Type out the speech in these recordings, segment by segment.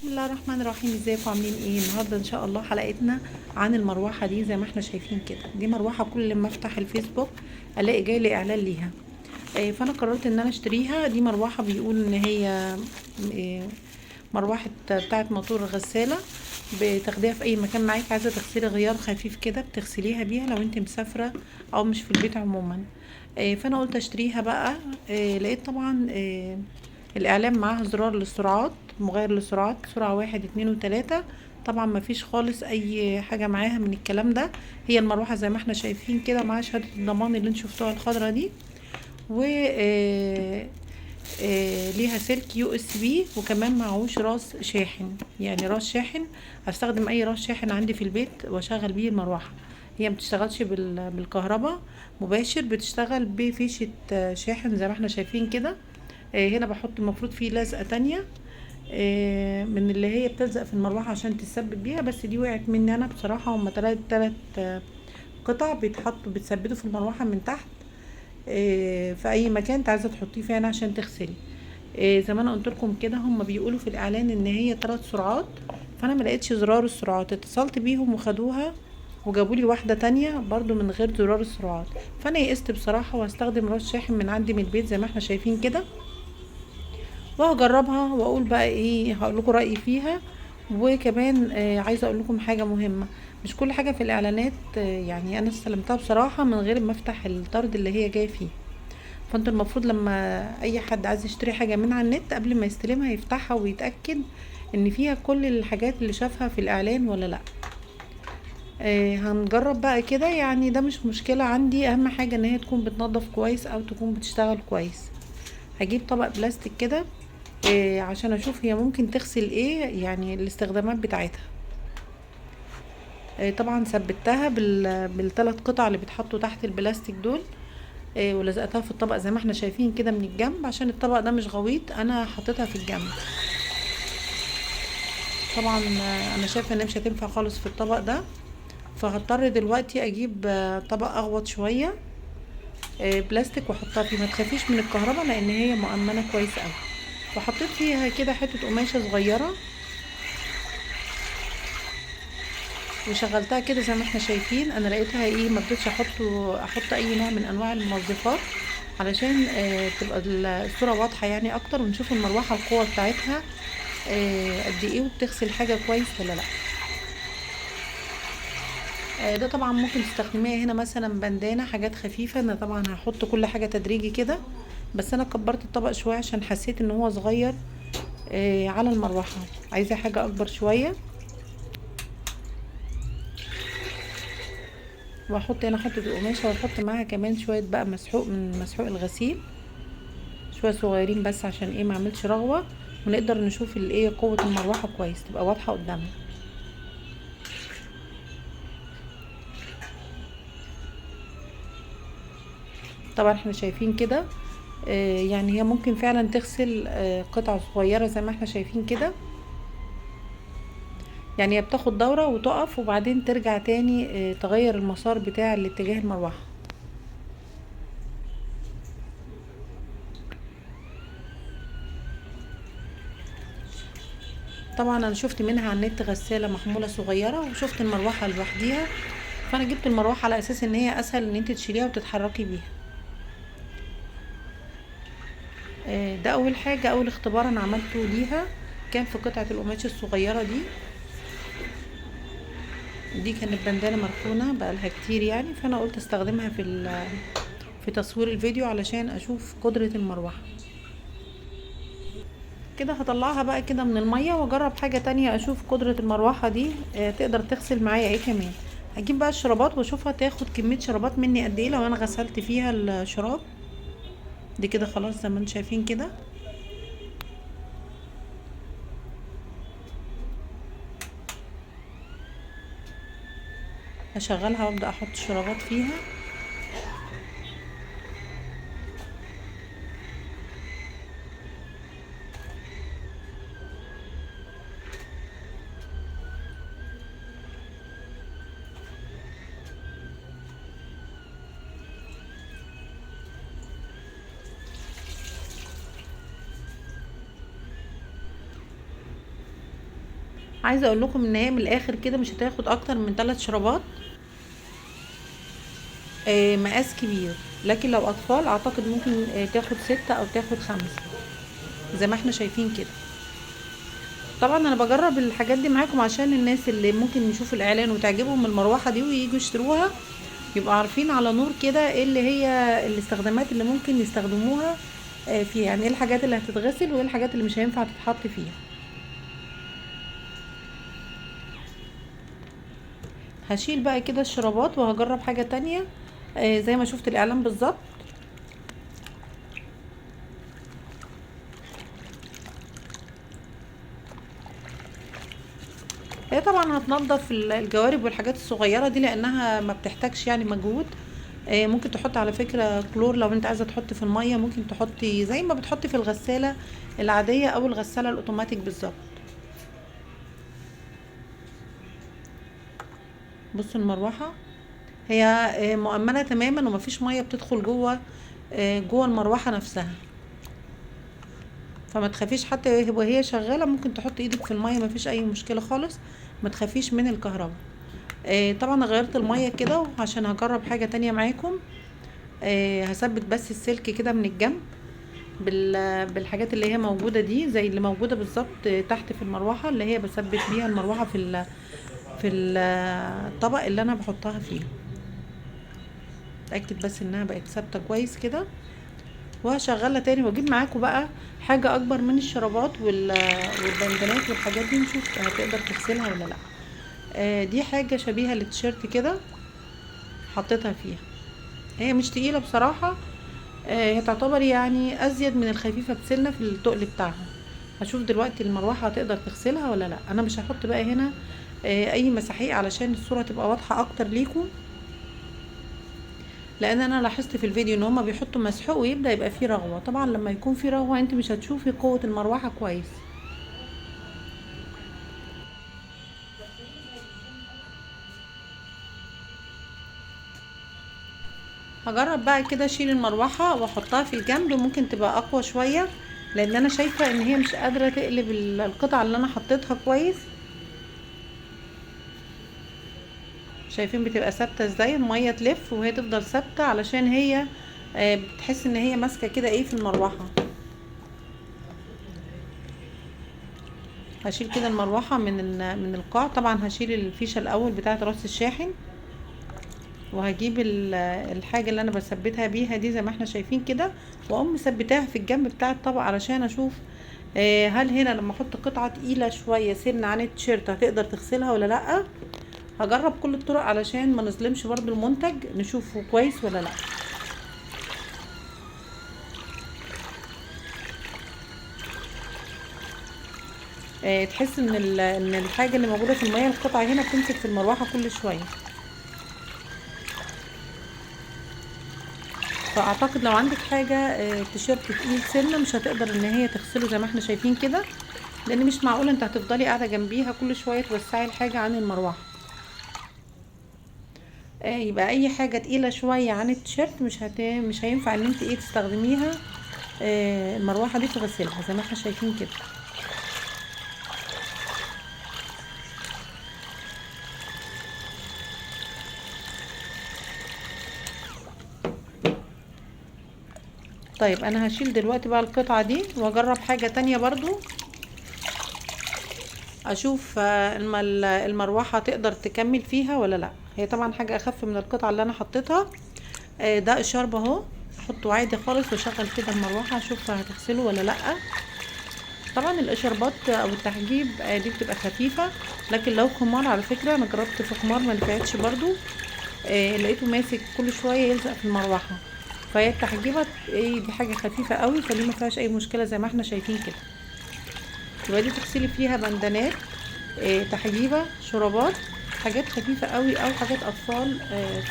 بسم الله الرحمن الرحيم. ازيكم عاملين ايه؟ النهارده ان شاء الله حلقتنا عن المروحة دي. زي ما احنا شايفين كده، دي مروحة كل ما افتح الفيسبوك الاقي جاي لي اعلان ليها، فانا قررت ان انا اشتريها. دي مروحة بيقول ان هي مروحة بتاعه موتور غسالة، بتاخديها في اي مكان معاك، عايزه تغسلي غيار خفيف كده بتغسليها بيها لو انت مسافرة او مش في البيت عموما. فانا قلت اشتريها بقى. لقيت طبعا الاعلان معاها زرار للسرعات، مغير للسرعات، سرعة 1 2 و3. طبعا ما فيش خالص اي حاجة معاها من الكلام ده. هي المروحة زي ما احنا شايفين كده معاها شهادة الضمان اللي انتوا شفتوها الخضرة دي، و ليها سلك USB، وكمان معهوش راس شاحن. يعني راس شاحن هستخدم اي راس شاحن عندي في البيت واشغل بيه المروحة. هي ما بتشتغلش بالكهرباء مباشر، بتشتغل بفيشه شاحن زي ما احنا شايفين كده. هنا بحط المفروض فيه لزقه تانية، من اللي هي بتلزق في المروحة عشان تثبت بيها، بس دي وقعت مني انا بصراحة. هما تلات قطع بيتحطوا بتثبتوا في المروحة من تحت، في اي مكان انت عايزه تحطيه فيه عشان تغسلي. زي ما انا قلت لكم كده، هما بيقولوا في الاعلان ان هي 3 سرعات، فانا ما لقيتش زرار السرعات. اتصلت بيهم وخدوها وجابوا لي واحدة تانية برضو من غير زرار السرعات، فانا يئست بصراحة وهستخدم راس شاحن من عندي من البيت زي ما احنا شايفين كده، وهجربها واقول بقى ايه، هقول لكم رايي فيها. وكمان عايزه اقول لكم حاجة مهمة، مش كل حاجة في الاعلانات، يعني انا استلمتها بصراحة من غير ما افتح الطرد اللي هي جاية فيه. فانتوا المفروض لما اي حد عايز يشتري حاجة من على النت قبل ما يستلمها يفتحها ويتاكد ان فيها كل الحاجات اللي شافها في الاعلان ولا لا. هنجرب بقى كده، يعني ده مش مشكلة عندي، اهم حاجة ان هي تكون بتنظف كويس او تكون بتشتغل كويس. هجيب طبق بلاستيك كده، عشان اشوف هي ممكن تغسل ايه، يعني الاستخدامات بتاعتها. طبعا ثبتها بالثلاث قطع اللي بيتحطوا تحت البلاستيك دول، ولزقتها في الطبق زي ما احنا شايفين كده من الجنب، عشان الطبق ده مش غويط انا حطيتها في الجنب. طبعا انا شايفه ان مش هتنفع خالص في الطبق ده، فهضطر دلوقتي اجيب طبق اغوط شوية، بلاستيك واحطها فيه. ما تخافيش من الكهرباء لان هي مؤمنة كويس قوي. وحطيت فيها كده حتة قماشة صغيرة وشغلتها كده زي ما احنا شايفين. انا لقيتها ايه، ما رضيتش احط اي نوع من انواع المنظفات علشان تبقى الصورة واضحة يعني اكتر، ونشوف المروحة القوة بتاعتها، قد ايه وبتغسل حاجة كويس ولا لا. ده طبعا ممكن تستخدميها هنا مثلا بندانه، حاجات خفيفة. انا طبعا هحط كل حاجة تدريجي كده، بس انا كبرت الطبق شوية عشان حسيت ان هو صغير، على المروحة، عايزه حاجة اكبر شوية. واحط هنا حتة القماشه، واحط معاها كمان شوية بقى مسحوق من مسحوق الغسيل، شوية صغيرين بس عشان ايه ما اعملش رغوه، ونقدر نشوف الايه قوة المروحة كويس، تبقى واضحة قدامنا. طبعا احنا شايفين كده، يعني هي ممكن فعلا تغسل، قطع صغيرة زي ما احنا شايفين كده. يعني هي بتاخد دورة وتقف وبعدين ترجع تاني، تغير المسار بتاع الاتجاه المروحة. طبعا انا شفت منها على النت غسالة محمولة صغيرة، وشفت المروحة لوحديها، فانا جبت المروحة على اساس ان هي اسهل ان انت تشيليها وتتحركي بيها. ده اول حاجة، اول اختبار انا عملته ليها كان في قطعة القماش الصغيرة دي. دي كانت بندانة مركونة بقالها كتير يعني، فانا قلت استخدمها في تصوير الفيديو علشان اشوف قدرة المروحة. كده هطلعها بقى كده من المية واجرب حاجة تانية، اشوف قدرة المروحة دي، تقدر تغسل معايا ايه كمان. هجيب بقى الشرابات واشوفها تاخد كمية شرابات مني قد ايه لو انا غسلت فيها الشراب دي كده. خلاص زي ما انتم شايفين كده. هشغلها وابدا احط الشرابات فيها. عايزه اقول لكم ان هي من الاخر كده مش هتاخد اكتر من 3 شرابات، مقاس كبير، لكن لو اطفال اعتقد ممكن تاخد 6 او تاخد 5 زي ما احنا شايفين كده. طبعا انا بجرب الحاجات دي معاكم عشان الناس اللي ممكن يشوفوا الاعلان وتعجبهم المروحة دي وييجوا يشتروها يبقوا عارفين على نور كده ايه اللي هي الاستخدامات اللي ممكن يستخدموها فيها، يعني ايه الحاجات اللي هتتغسل وايه الحاجات اللي مش هينفع تتحط فيها. هشيل بقى كده الشرابات وهجرب حاجة تانية، زي ما شفت الاعلان بالظبط. هي طبعا هتنضف الجوارب والحاجات الصغيرة دي لانها ما بتحتاجش مجهود. ممكن تحط على فكرة كلور لو انت عايزة تحط في المية، ممكن تحطي زي ما بتحطي في الغسالة العادية او الغسالة الاوتوماتيك بالظبط. بصوا المروحة هي مؤمنة تماما ومفيش مية بتدخل جوه المروحة نفسها، فما تخافيش حتى وهي شغالة ممكن تحط ايدك في المية، مفيش اي مشكلة خالص، ما تخافيش من الكهرباء. طبعا غيرت المية كده عشان هجرب حاجة تانية معاكم. هثبت بس السلك كده من الجنب بالحاجات اللي هي موجودة دي، زي اللي موجودة بالظبط تحت في المروحة اللي هي بثبت بيها المروحة في الطبق اللي انا بحطها فيه. اتاكد بس انها بقت ثابتة كويس كده، وهشغلها تاني واجيب معاكم بقى حاجة اكبر من الشرابات والبندانات والحاجات دي، نشوف هتقدر تغسلها ولا لا. دي حاجة شبيهه للتيشيرت كده حطيتها فيها، هي مش تقيلة بصراحة، هي تعتبر ازيد من الخفيفة بسنة في التقل بتاعها. هشوف دلوقتي المروحة هتقدر تغسلها ولا لا. انا مش هحط بقى هنا، اي مساحيق علشان الصورة تبقى واضحة اكتر ليكم، لان انا لاحظت في الفيديو ان هما بيحطوا مسحوق ويبدا يبقى فيه رغوه. طبعا لما يكون فيه رغوه انت مش هتشوفي قوة المروحة كويس. هجرب بقى كده اشيل المروحة واحطها في الجنب، ممكن تبقى اقوى شوية لان انا شايفه ان هي مش قادرة تقلب القطعة اللي انا حطيتها كويس. شايفين بتبقى ثابتة ازاي، المية تلف وهي تفضل ثابتة علشان هي بتحس ان هي ماسكه كده ايه في المروحة. هشيل كده المروحة من القاع. طبعا هشيل الفيشه الاول بتاعه راس الشاحن، وهجيب الحاجة اللي انا بثبتها بيها دي زي ما احنا شايفين كده، واقوم مثبتاها في الجنب بتاع الطبق علشان اشوف هل هنا لما احط قطعه تقيلة شوية سن عن التيشيرت هتقدر تغسلها ولا لا. هجرب كل الطرق علشان ما نظلمش برضو المنتج، نشوفه كويس ولا لا. تحس ان الحاجة اللي موجودة في المية القطعة هنا بتمسك في المروحة كل شوية، فاعتقد لو عندك حاجة تيشيرت تقيل سنة مش هتقدر ان هي تغسله زي ما احنا شايفين كده، لان مش معقول انت هتفضلي قاعدة جنبيها كل شوية توسعي الحاجة عن المروحة. يبقى اي حاجة تقيلة شوية عن التيشيرت مش هينفع ان انت تستخدميها، المروحة دي تغسلها زي ما احنا شايفين كده. انا هشيل دلوقتي بقى القطعة دي واجرب حاجة تانية برضو، اشوف المروحة تقدر تكمل فيها ولا لا. هي طبعا حاجة اخف من القطعة اللي انا حطيتها. ده الشرب اهو، احطه عادي خالص واشغل كده المروحة اشوف هتغسله ولا لا. طبعا الاشربات او التحجيب، دي بتبقى خفيفة، لكن لو خمار على فكرة انا جربت في خمار ما نفعتش برضو، لقيته ماسك كل شوية يلزق في المروحة. فهي التحجيبة دي حاجة خفيفة قوي، فدي ما فيهاش اي مشكلة زي ما احنا شايفين كده. يبقى دي تغسلي فيها بندانات، تحجيبة، شرابات، حاجات خفيفة قوي او حاجات اطفال،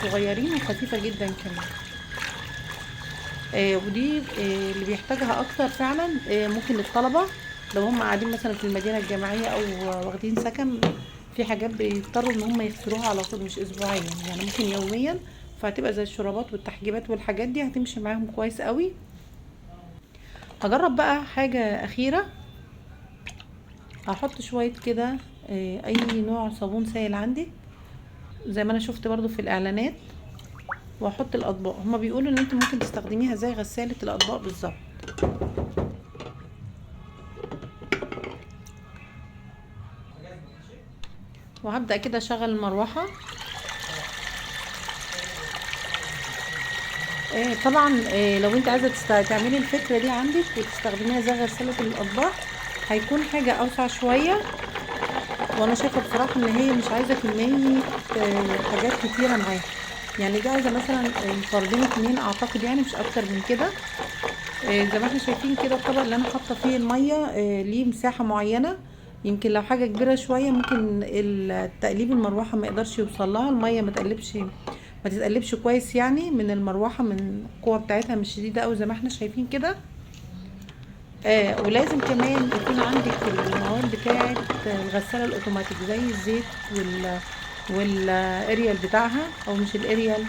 صغيرين وخفيفة جدا كمان. ودي اللي بيحتاجها اكتر فعلا، ممكن للطلبة لو هم قاعدين مثلا في المدينة الجامعية او واخدين سكن، في حاجات بيضطروا ان هم يغسلوها على طول، مش اسبوعيا يعني ممكن يوميا، فهتبقى زي الشرابات والتحجيبات والحاجات دي هتمشي معاهم كويس قوي. هجرب بقى حاجة أخيرة. هحط شوية كده اي نوع صابون سائل عندي زي ما انا شفت برضو في الاعلانات، واحط الاطباق. هما بيقولوا ان انت ممكن تستخدميها زي غسالة الاطباق بالظبط. وهبدأ كده اشغل المروحة. طبعا لو انت عايزة تعملي الفكرة دي عندك وتستخدميها زي غسالة الاطباق هيكون حاجة اوسع شوية. وانا شايفة بصراحة ان هي مش عايزة كمية حاجات كتيرة معاها، يعني دي عايزة مثلا فردين 2 اعتقد، يعني مش اكتر من كده. زي ما احنا شايفين كده الطبق اللي انا حاطة فيه المية ليه مساحة معينة، يمكن لو حاجة كبيرة شوية ممكن التقليب المروحة ما يقدرش يوصل لها، المية ما تتقلبش كويس يعني من المروحة، من القوة بتاعتها مش شديدة أوي زي ما احنا شايفين كده. ولازم كمان يكون عندك المواد بتاعة الغسالة الأوتوماتيك زي الزيت والاريال بتاعها، أو مش الاريال،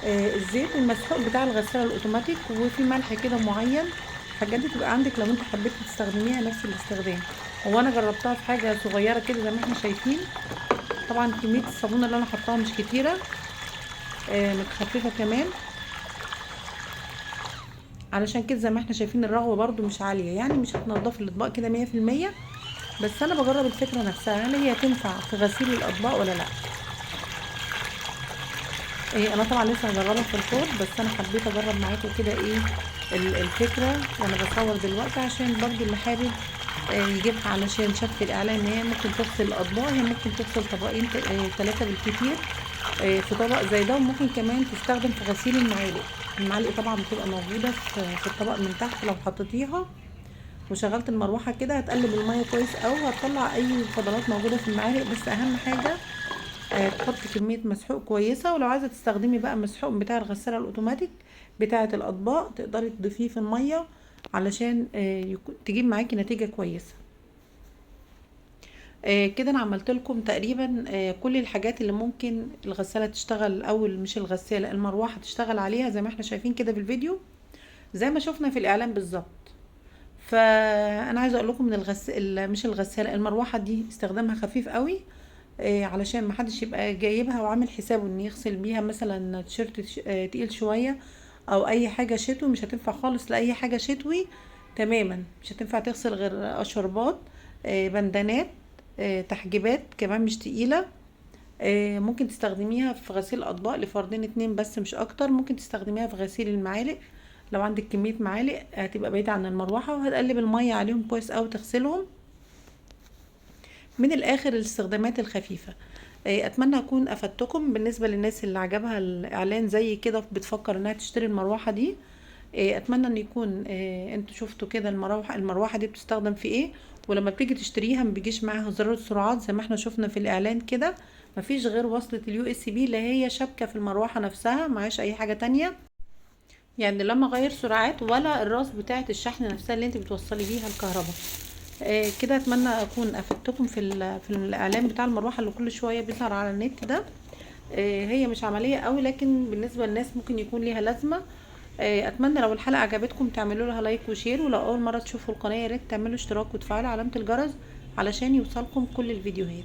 الزيت والمسحوق بتاع الغسالة الأوتوماتيك، وفي ملح كده معين. الحاجات دي تبقى عندك لو انت حبيتي تستخدميها نفس الاستخدام. هو انا جربتها في حاجة صغيرة كده زي ما احنا شايفين. طبعا كمية الصابون اللي انا حطاها مش كتيرة، متخففة كمان، علشان كده زي ما احنا شايفين الرغوة برضو مش عالية، يعني مش هتنضف الاطباق كده 100%. بس انا بجرب الفكرة نفسها هل هي تنفع في غسيل الاطباق ولا لا. انا طبعا لسه هجربها في الحوض، بس انا حبيت اجرب معاكم كده ايه الفكرة وانا بصور دلوقتي، عشان برضو اللي حابب يجيبها، علشان شاف في الاعلان ان هي ممكن تغسل الاطباق، هي ممكن تغسل طبقين 3 بالكتير في طبق زي ده، وممكن كمان تستخدم في غسيل المعالق. المعالق طبعا بتبقى موجودة في الطبق من تحت، لو حطيتيها وشغلت المروحة كده هتقلب المية كويس أوي، وهتطلع أي فضلات موجودة في المعالق. بس أهم حاجة تحطي كمية مسحوق كويسة. ولو عايزة تستخدمي بقى مسحوق بتاع الغسالة الأوتوماتيك بتاعة الأطباق تقدري تضيفيه في المية علشان تجيب معاكي نتيجة كويسة. كده انا عملت لكم تقريبا كل الحاجات اللي ممكن الغسالة تشتغل، او مش الغسالة، المروحة تشتغل عليها زي ما احنا شايفين كده في الفيديو، زي ما شفنا في الاعلان بالظبط. فانا عايزه اقول لكم ان مش الغسالة، المروحة دي استخدامها خفيف قوي، علشان ما حدش يبقى جايبها وعامل حسابه ان يغسل بيها مثلا تيشيرت تقيل شوية او اي حاجة شتوي. مش هتنفع خالص لاي حاجة شتوي تماما، مش هتنفع تغسل غير اشربات، بندانات، تحجيبات كمان مش تقيلة. ممكن تستخدميها في غسيل الاطباق لفردين 2 بس مش اكتر. ممكن تستخدميها في غسيل المعالق لو عندك كمية معالق هتبقى بعيدة عن المروحة، وهتقلب المية عليهم كويس اوي تغسلهم. من الاخر الاستخدامات الخفيفة. اتمنى اكون افدتكم. بالنسبة للناس اللي عجبها الاعلان زي كده بتفكر انها تشتري المروحة دي، اتمنى ان يكون انتوا شفتوا كده المروحة دي بتستخدم في ايه، ولما بتيجي تشتريها ما بيجيش معاها زرار السرعات زي ما احنا شفنا في الاعلان كده، مفيش غير وصلة الUSB اللي هي شبكة في المروحة نفسها، معهاش اي حاجة تانية، يعني لا مغير سرعات ولا الراس بتاعة الشحن نفسها اللي انت بتوصلي بيها الكهرباء. كده اتمنى اكون افدتكم في الاعلان بتاع المروحة اللي كل شوية بيظهر على النت ده. هي مش عملية قوي، لكن بالنسبة للناس ممكن يكون ليها لازمة. اتمنى لو الحلقة عجبتكم تعملوا لها like و share، ولو اول مرة تشوفوا القناة يا ريت تعملوا اشتراك وتفعلوا علامة الجرس علشان يوصلكم كل الفيديوهات.